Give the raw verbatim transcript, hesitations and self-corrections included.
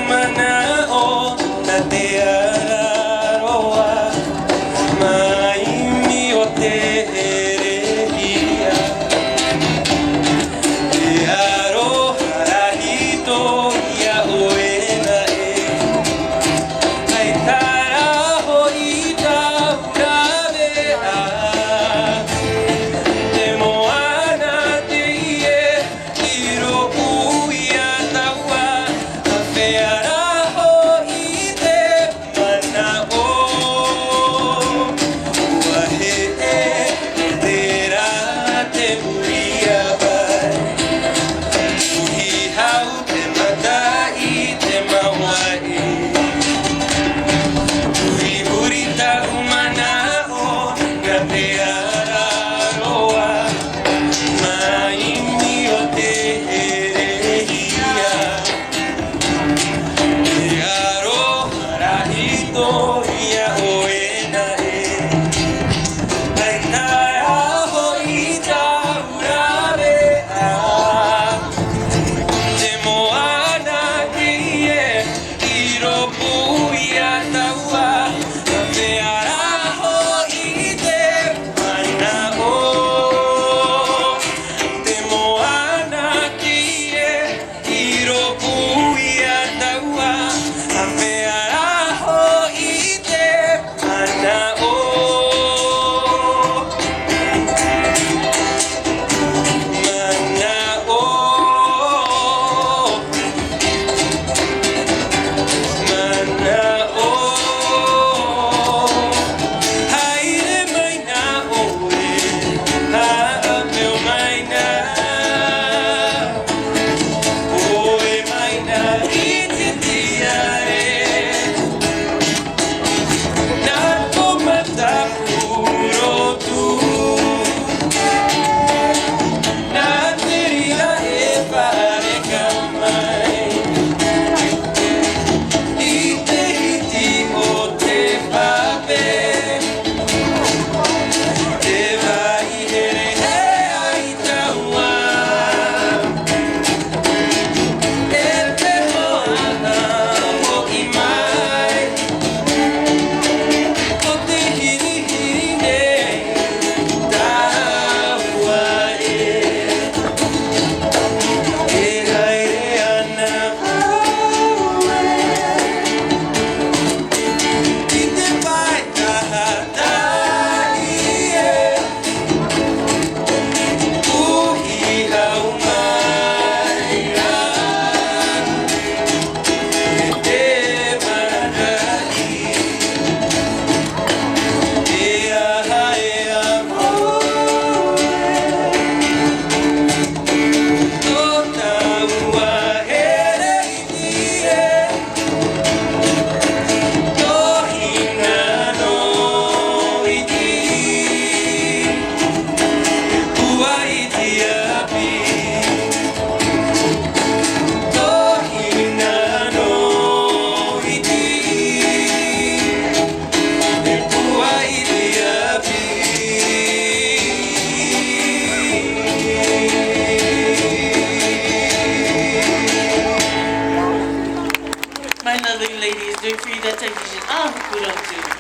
Manaʻo nā te ara roa, maimi o te herehia. E aroha rahi tō ia ʻoe naʻe. ʻAita rā hoʻi tāu ravea. Te moana teie, i rōpū ia tāua, āfea rā hoʻi te manaʻo. ʻUa heʻe, terā te mea vai. Puhi hau te mata i te mavae. Hurihuri taʻu manaʻo, nā te ara roa, maimi o te herehia. E aroha rahi tō ia ʻoe naʻe. ʻAita rā hoʻi tāu ravea. Te moana teie, i rōpū ia tāua, āfea rā hoʻi te manaʻo. Te moana teie, i rōpū ia tāua, āfea rā hoʻi te manaʻo. Manaʻo. Manaʻo. Haere mai nā ʻoe, haʻapeo mai nā ʻoe mai nā i te tiare. Nā tō mataʻu rotu, nā te reira e fāreka mai i te hiti o te pape. Te vai here e ai tāua. E te moana hoʻi mai, ʻo te hirihiri nei tāua ē. E haere ana vau ē, i te pae tahi ē. Puhi hau mai rā, e te manaʻo, e aha e apo ē, tō tāua here iti ē. Tō hina nō iti, e pua i te ʻāpī. Tō hina nō iti, e pua i te ʻāpī. My lovely ladies, do free that television. Ah, put on too.